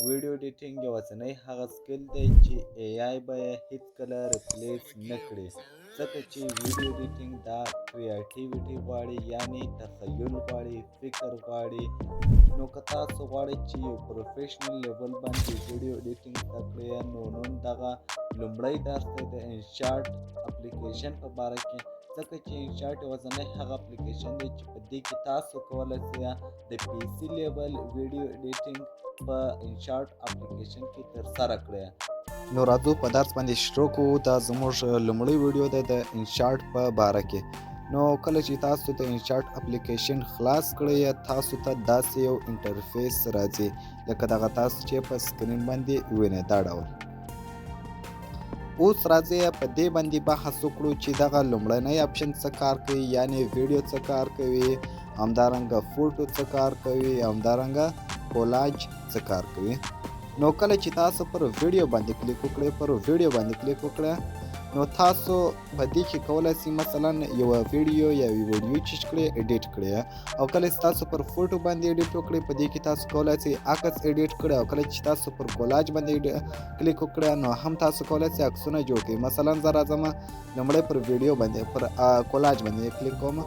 Video editing یوازینی هغه skill دی چې AI به یې هیڅکله replace نه کړي، ځکه چې video editing دا creativity غواړي، یعنی تخیل غواړي، فکر غواړي. نو که تاسو غواړئ چې یو professional level باندې video editing زده کړئ، نو نن دغه لومړی درس دی د InShot اپلیکیشن په باره کې، ځکه چې InShot یوازینی هغه اپلیکیشن دی چې په دې کې تاسو کولی شئ د PC level video editing په InShot اپلیکیشن کې ترسره کړئ. نو راځو په درس باندې شروع کوو. دا زموږ لومړی ویډیو ده د InShot په باره کې. نو کله چې تاسو د InShot اپلیکیشن خلاص کړئ، تاسو ته داسې یو interface راځي لکه دغه تاسو چې په screen باندې وینئ، دا ډول. اوس راځئ په دې باندې بحث وکړو چې دغه لومړنی option څه کار کوي، یعنی ویډیو څه کار کوي، همدارنګه photo څه کار کوي، همدارنګه collage څه کار کوي. نو کله چې تاسو پر ویډیو باندې کلیک وکړئ، پر ویډیو باندې کلیک وکړئ، نو تاسو په دې کې کولای شئ مثلا یوه ویډیو یا یو ویډیو چې کړئ edit کړئ. او کله چې تاسو پر photo باندې edit وکړئ، په دې کې تاسو کولای شئ عکس edit کړئ. او کله چې تاسو پر collage باندې کلیک وکړئ، نو هم تاسو کولای شئ عکسونه جوړ کړئ. مثلا زه راځم لومړی پر ویډیو باندې، پر collage باندې کلیک کوم.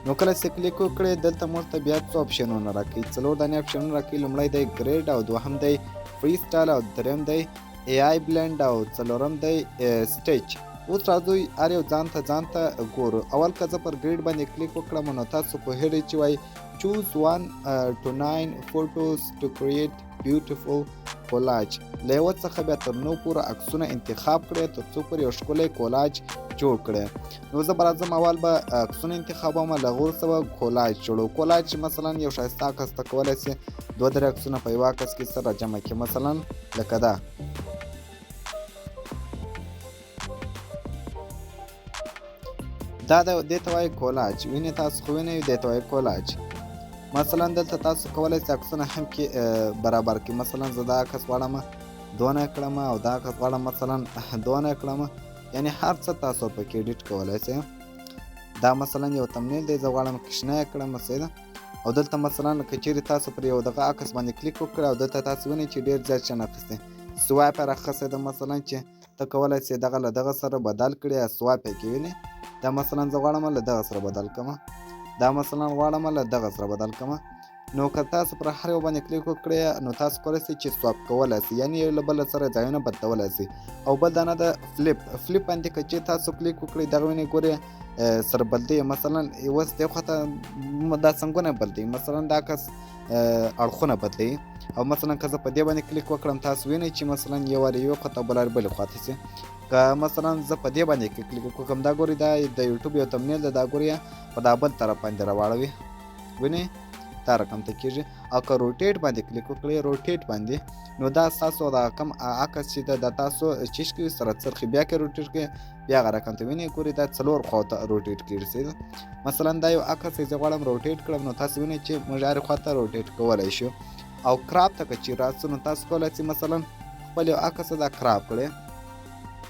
نو کله چې کلیک وکړئ، دلته موږ ته بیا څو option ونه راکوي، څلور دانې option ونه راکوي. لومړی دی grid، او دوهم دی freestyle، او دریم دی AI blend، او څلورم دی stitch. اوس راځو هر یو ځان ته ځان ته ګورو. اول که زه پر grid باندې کلیک وکړم، نو تاسو پوهېږئ چې وایي choose 1 to 9 photos to create beautiful collage. له یوه څخه بیا تر نو پورې عکسونه انتخاب کړئ تر څو پورې یو ښکلی collage جوړ کړئ. نو زه به راځم، اول به عکسونه انتخابوم، له هغو وروسته به collage جوړوو. Collage مثلا یو ښایسته عکس ته کولی شي دوه درې عکسونه په یوه عکس کې سره جمع کړي، مثلا لکه دا. دا د دې ته وایي collage. وینئ تاسو خو وینئ، دې ته وایي collage. مثلا دلته تاسو کولی شئ عکسونه هم کې برابر کړئ. مثلا زه دا عکس غواړم دونه کړم، او دا عکس غواړم مثلا دونه کړم، یعنی هر څه تاسو پکې edit کولی شئ. دا مثلا یو thumbnail دی، زه غواړم کوچنی کړم، صحیح ده. او دلته مثلا که چیرې تاسو پر یو دغه عکس باندې کلیک وکړئ، او دلته تاسو وینئ چې ډېر زیات شیان اخیستی، swap یې راخیستی ده. مثلا چې ته کولی شې دغه له دغه سره بدل کړې یا swap یې کړې. وینې، دا مثلا زه غواړم له دغه سره بدل کړم، دا مثلا غواړم له دغه سره بدل کړم. نو که تاسو پر هر یو باندې کلیک وکړئ، نو تاسو کولی شئ چې swap کولی شئ، یعنی یو له بله سره ځایونه بدلولی شئ. او بل دانه د flip، flip باندې که چې تاسو کلیک وکړئ، دغه وینئ ګورئ سره بدلوي. مثلا اوس دې خوا ته دا څنګونه بدلوي، مثلا دا کس اړخونه بدلوي. او مثلا که زه په دې باندې کلیک وکړم، تاسو وینئ چې مثلا یو وار یو خوا ته، بل وار بلې خوا ته شي. که مثلا زه په دې باندې کلیک وکړم، دا ګورئ، دا د یوټیوب یو thumbnail ده، دا ګورئ په دا بل طرف باندې راواړوي، وینئ دا رقم ته کېږي. او که rotate باندې کلیک وکړئ، rotate باندې، نو دا ستاسو دا کم عکس چې ده، دا تاسو چیش کوي سره څرخي. بیا که rotate کړئ، بیا هغه رقم ته وینئ ګورئ دا څلور خواو ته rotate کېږي، صحیح ده. مثلا دا یو عکس دی، زه غواړم rotate کړم، نو تاسو وینئ چې موږ هرې خوا ته rotate کولی شو. او crop ته که چې راسو، نو تاسو کولی شئ مثلا خپل یو عکس دا crop کړئ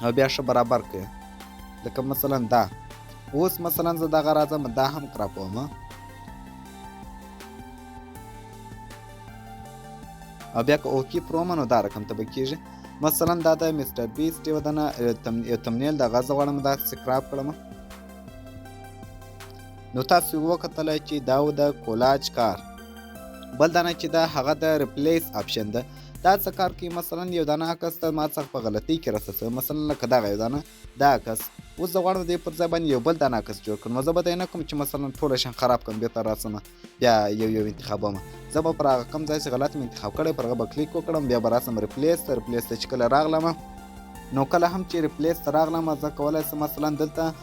او بیا ښه برابر کړئ، لکه مثلا دا. اوس مثلا زه دغه راځم، دا هم crop وم، او بیا که okay پروم، نو دا رقم ته به کېږي. مثلا دا د Mister Beast یو دنه یو thumbnail، دغه زه غواړم داسې crop کړم. نو تاسو وکتلی چې دا و د collage کار. بل دانه چې دا هغه د replace option ده. دا څه کار کوي؟ مثلا یو دانه عکس ته ما څخه په غلطۍ کې رسه شوی، مثلا لکه دغه یو دانه دا عکس، اوس زه غواړم دې پر ځای باندې یو بل دانه عکس جوړ کړم. نو زه به دا نه کوم چې مثلا ټوله شیان خراب کړم، بېرته راسم بیا یو یو انتخابوم. زه به پر هغه کوم ځای چې غلط مې انتخاب کړی، پر هغه به کلیک وکړم، بیا به راسم replace ته. Replace ته چې کله راغلم، نو کله هم چې replace ته راغلم، زه کولی شم مثلا دلته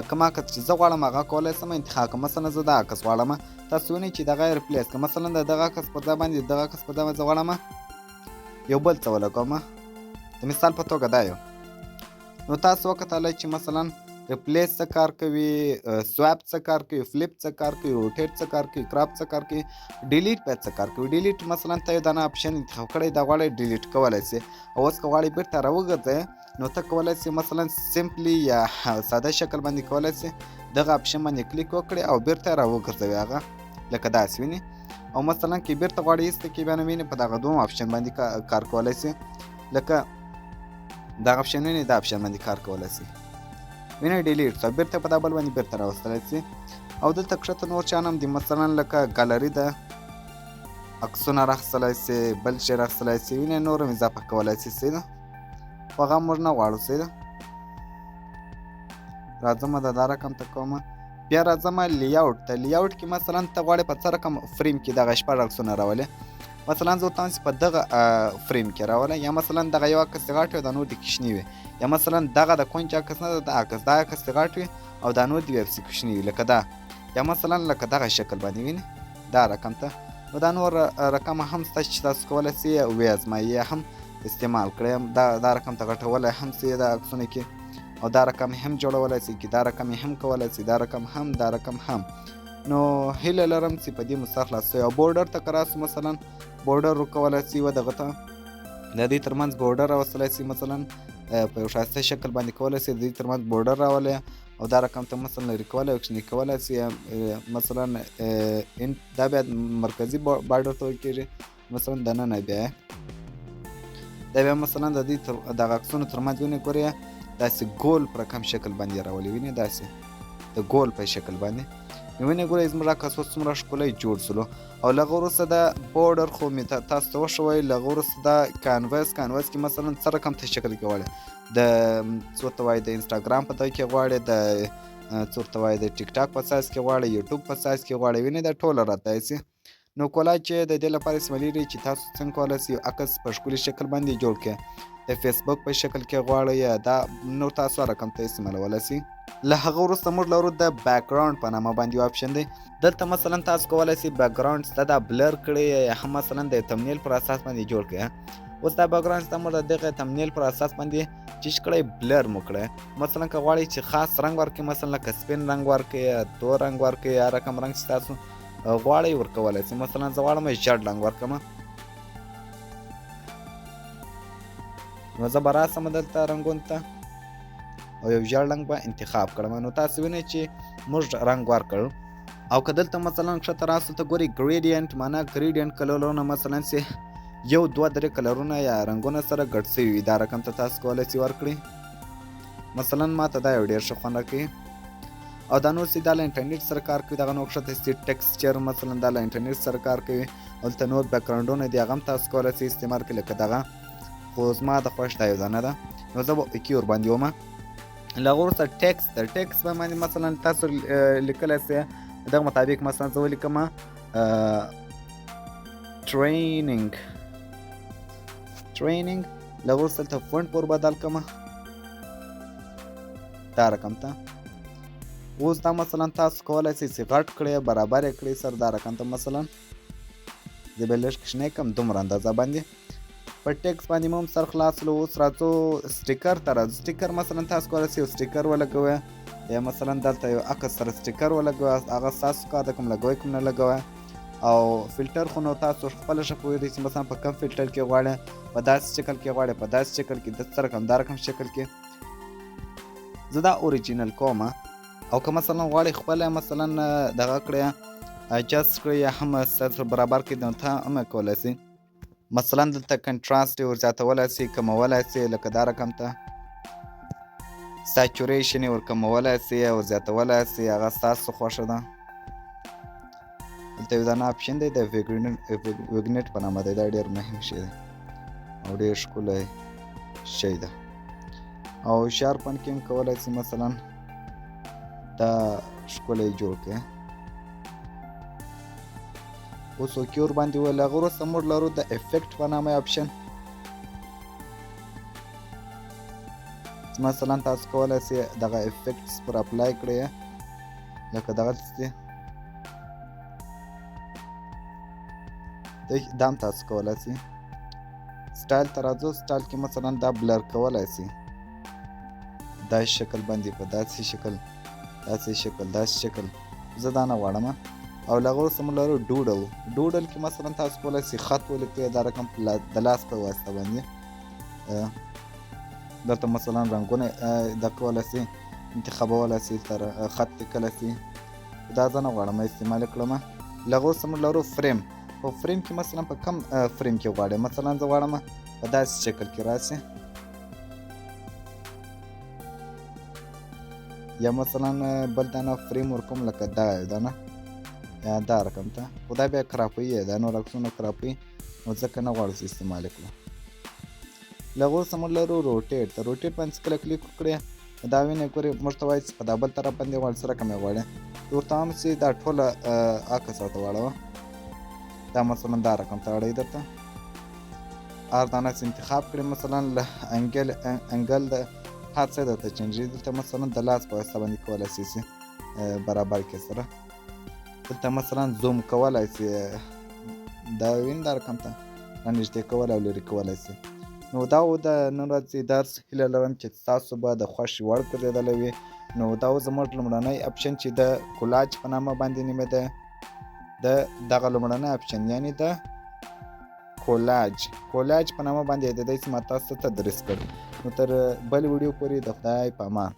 کوم عکس چې زه غواړم هغه کولی شم انتخاب کړم. مثلا زه دا عکس غواړم، تاسو وینئ چې دغه replace کړم. مثلا د دغه عکس پر ځای باندې، دغه عکس پر ځای باندې زه غواړم یو بل څه ولګوم، د مثال په توګه دا یو. نو تاسو وکتلی چې مثلا replace څه کار کوي، swap څه کار کوي، flip څه کار کوي، rotate څه کار کوي، crop څه کار کوي، delete بیا څه کار کوي. Delete مثلا ته یو دانه option انتخاب کړی، دا غواړې delete کولی شې، او اوس که غواړې بیرته راوګرځې، نو ته کولی شې مثلا simply یا ساده شکل باندې کولی شې دغه option باندې کلیک وکړې او بیرته راوګرځوې هغه، لکه داسې وینې. او مثلا که بیرته غواړي ایسته کې بیا نو وینې په دغه دوم option باندې کار کولی سي، لکه دغه option وینې، دا option باندې کار کولی سي. وینې delete سو، بیرته په دا بل باندې بیرته راوستلی سي. او دلته کښته نور شیان هم دي، مثلا لکه ګالري ده، عکسونه راخیستلی سي، بل شی راخیستلی سي، وینې نور هم اضافه کولی سي. صحیح ده، خو هغه موږ نه غواړو. صحیح ده، راځم دا رقم ته کومه. بیا راځم layout ته. layout کې مثلا ته غواړې په څه رقم فریم کې دغه شپږ عکسونه راولې. مثلا زه ورته وایم چې په دغه فریم کې راوله، یا مثلا دغه یو عکس دې غټ وي، دا نور دې کوچني وي، یا مثلا دغه د کونج عکس نه ده، دا عکس، دا عکس دې غټ وي او دا نور دې بیا پسې کوچني وي، لکه دا، یا مثلا لکه دغه شکل باندې وینې دا رقم ته. نو دا نور رقم هم شته چې تاسو کولی شئ ویې ازمایئ یا هم استعمال کړئ. دا رقم ته غټولی هم شئ دا عکسونه کې، او دا رقم هم جوړولی شئ کې، دا رقم یې هم کولی شئ، دا رقم هم، دا رقم هم. نو هیله لرم چې په دې مو سر خلاص شوی. او border ته که راسو، مثلا border ورکولی شئ و دغه ته، د دې ترمنځ border راوستلی شئ. مثلا په یو ښایسته شکل باندې کولی شئ د دې ترمنځ border راولئ، او دا رقم ته مثلا لرې کولی او کوچنی کولی شئ. مثلا دا بیا مرکزي border ته ویل کېږي. مثلا دننه بیا دا بیا مثلا د دې دغه عکسونو ترمنځ وینې ګورې داسې ګول په رقم شکل باندې راولي، وینې داسې د ګول په شکل باندې. نو وینې ګورئ زموږ عکس اوس څومره ښکلی جوړ شولو. او له هغه وروسته د border خو مې تاسو ته وښوی. له هغه وروسته د canvas، canvas کې مثلا څه رقم ته شکل کې غواړې، د څه ورته وایي د انسټاګرام په دغه کې غواړې، د څه ورته وایي د ټیک ټاک په سایز کې غواړې، یوټیوب په سایز کې غواړې، وینې دا ټوله راته شي. نو کولای چې د دې لپاره استعمالېږي چې تاسو څنګه کولی شئ یو عکس په ښکلي شکل باندې جوړ کړئ، د فیسبوک په شکل کې غواړئ یا دا نور تاسو رقم ته استعمالولی شئ. له هغه وروسته موږ لرو د background په نامه باندې یو option دی. دلته مثلا تاسو کولی شئ background سته دا blur کړئ، یا هم مثلا د thumbnail پر اساس باندې جوړ کړئ. اوس دا background سته موږ د دغه thumbnail پر اساس باندې چې کړئ blur مو کړئ. مثلا که غواړئ چې خاص رنګ ورکړئ، مثلا لکه سپین رنګ ورکړئ یا تور رنګ ورکړئ یا رقم رنګ چې تاسو غواړئ ورکولی شئ. مثلا زه غواړم ژړ رنګ ورکړم، نو زه به راسم دلته رنګونو ته او یو ژړ رنګ به انتخاب کړم. نو تاسو وینئ چې موږ رنګ ورکړ. او که دلته مثلا کښته راسو ته ګورئ gradient، معنا gradient کلرونه مثلا چې یو دوه درې کلرونه یا رنګونه سره ګډ سوي وي، دا رقم ته تاسو کولی شئ ورکړئ. مثلا ما ته دا یو ډېر ښه خوند راکوي. او دا نور چې دا له انټرنیټ سره کار کوي، دغه نور کښته چې texture مثلا دا له انټرنیټ سره کار کوي. دلته نور background ونه دي، هغه هم تاسو کولی شئ استعمال کړئ لکه دغه. خو زما د خوښ دا یو دانه ده، نو زه به okay ورباندې وم. له هغه وروسته ټیکس ده، ټیکس به باندې مثلا تاسو لیکلی شئ دغه مطابق. مثلا زه ولیکم training، training. له هغه وروسته دلته font ور بدل کړم دا رقم ته. اوس دا مثلا تاسو کولی شئ چې غټ کړئ، برابر یې کړئ سره دا رقم ته. مثلا زه به لږ کوچنی کړم دومره اندازه باندې. په ټیکس باندې مو هم سر خلاص کړو. اوس راځو sticker ته راځو. sticker مثلا تاسو کولی شئ یو sticker ولګوئ، یا مثلا دلته یو عکس سره sticker ولګوئ، هغه ستاسو کار دی کوم لګوئ کوم نه لګوئ. او فلټر خو نو تاسو خپله ښه پوهېږئ چې مثلا په کوم فلټر کې غواړئ، په داسې شکل کې غواړئ، په داسې شکل کې، د څه رقم دا رقم شکل کې. زه دا original کوم. او که مثلا غواړئ خپله مثلا دغه کړئ، adjust کړئ یا هم سره برابر کړئ، نو ته هم کولی شئ. مثلا دلته contrast یې ور زیاتولی شئ، کمولی شئ لکه دا رقم ته. saturation یې ور کمولی شئ او زیاتولی شئ، هغه ستاسو خوښه ده. دلته یو دانه option دی د vignette په نامه دی، دا ډېر مهم شی دی او ډېر ښکلی شی ده. او sharpen کې هم کولی شئ مثلا دا ښکلی جوړ کړئ. اوس okay ورباندې وویل. هغه وروسته موږ لرو د effect په نامه option. مثلا تاسو کولی شئ دغه effects پر apply کړئ لکه دغه څه دی، دا هم تاسو کولی شئ. سټایل ته راځو. سټایل کې مثلا دا blur کولی شئ دا شکل باندې، په داسې شکل، داسې شکل، داسې شکل. زه دا نه غواړم. او له هغه وروسته موږ لرو doodle. doodle کې مثلا تاسو کولی شئ خط ولیکئ دا رقم د لاس په واسطه باندې. دلته مثلا رنګونه دا کولی شئ انتخابولی شئ، تر خط لیکلی شئ. دا زه نه غواړم استعمال کړم. له هغه وروسته موږ لرو فریم. په فریم کې مثلا په کم فریم کې غواړې. مثلا زه غواړم په داسې شکل کې راسي، یا مثلا بل دانه فریم ورکوم لکه دا یو دانه یا دا رقم ته، خو دا بیا crop وي، دا نور عکسونه crop وي، نو ځکه نه غواړو چې استعمال کړو. له هغه وروسته موږ لرو rotate ته. rotate باندې چې کله کلیک وکړې دا وینې ګورې موږ ته وایي چې په دا بل طرف باندې غواړې، څه رقم یې غواړې. ورته وایم چې دا ټوله عکس راته واړوه، دا مثلا دا رقم ته اړوي درته. هر دانه چې انتخاب کړې مثلا له angle د هر څه درته change وي. دلته مثلا د لاس په واسطه باندې کولی شي چې برابر کړې سره. دلته مثلا زوم کولی شي، دا وینې دا رقم ته رانږدې کولی او لرې کولی شي. نو دا و د نن ورځې درس. هیله لرم چې تاسو به د خوښې وړ ګرځېدلی وي. نو دا و زموږ لومړنی option چې د collage په نامه باندې نومېده. د دغه لومړنی option یعنې د collage په نامه باندې یادېدی چې ما تاسو ته تدریس کړ. نو تر بل ویډیو پورې د خدای په امان.